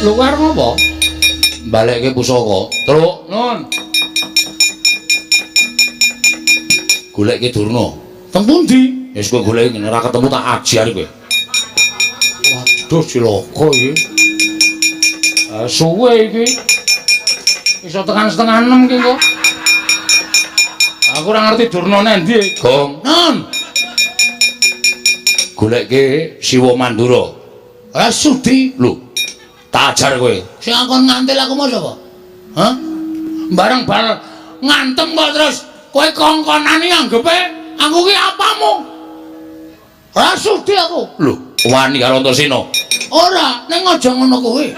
Lho kowe arep ngopo? Balekke pusaka. Truk, nun. Golekke Durna. Teng pundi? Wis kowe goleki ora ketemu tak ajar kowe. Waduh cilaka iki. Suwe iki. Iso tekan 5:30 iki kok. Aku ora ngerti Durna nendi. Gong. Nun. Golekke Siwa Mandura. Ora sudi. Lho, tak ajar kowe. Sing akon ngantil aku mau sapa? Hah? Bareng bal ngantem kok terus kowe kongkonane anggepe aku ki apamu? Ora sudi aku. Lho, wani karo Antasena. Ora, ning aja ngono kuwi.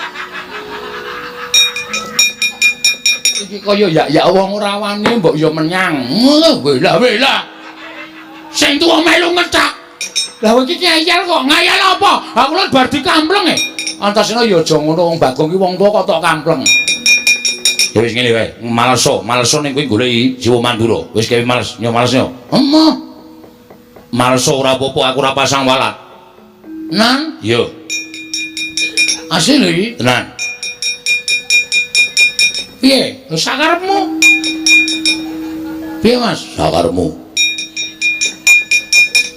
Iki kaya yak-yak wong ora wani mbok ya menyang. Wela-wela. Sing tuwa melu ngethak. Lah kowe iki ngeyel kok. Ngeyel apa? Aku lho bar dikampleng e. Antasena ya aja ngono wong Bagong ki wong tuwa kok tok kampleng. Ya wis ngene wae, maleso, maleso ning kowe goleki Siwa Mandura. Wis kewe males, nyo males nyo. Emoh. Maleso ora apa-apa, aku ora pasang walat. Nan? Iya. Asli lho iki. Tenan. Piye? Lho sakarepmu. Piye, Mas? Sakarepmu.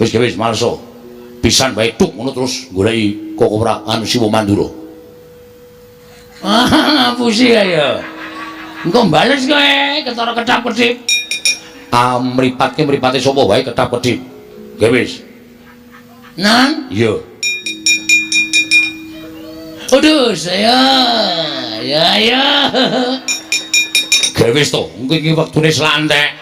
Wis wis maleso. Pisan wae tuk ngono terus goleki Koko anu Siwa Mandura. Ah, ngapusi ya. Engko bales kowe ketara kedap-kedip. Ah, mripatke mripate sapa wae kedap-kedip. Nggih wis. Nan? Iya. Aduh, saya. Ya ya. Nggih wis to, engko iki wektune selantek.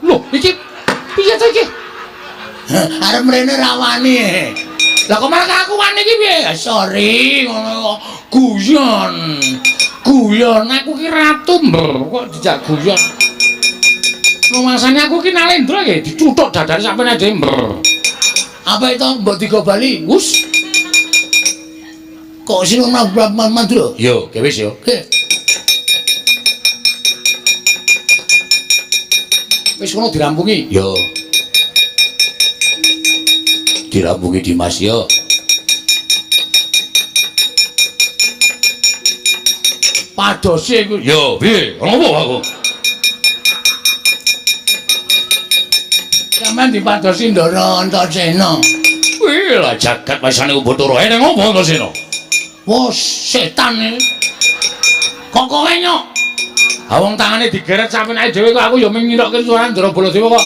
Loh, iki piye to iki? Arep mrene ra wani. Lah kok malah aku wani iki piye? Sorry, ngono kok. Guyon. Guyon aku ki ratu, kok dijak guyon. Rumasane aku ki Nalendra iki dicuthuk dadane sampeyan dhewe. Apa itu mbok digo bali? Wus. Kok sing Mandura? Yo, ge wis yo. Oke. Wis kono dirampungi. Yo. Dirampungi Dimas yo. Padose iku. Yo, piye? Ngopo aku? Sampeyan dipadosi Ndara Antasena. Wih, lah jagat waisane Bathara. Ene ngopo Antasena? Wah, setan iki. Kok kowe nyok? Ha wong tangane digeret sampeyan dhewe kok aku ya mung ngirokke suara Ndara Baladewa kok.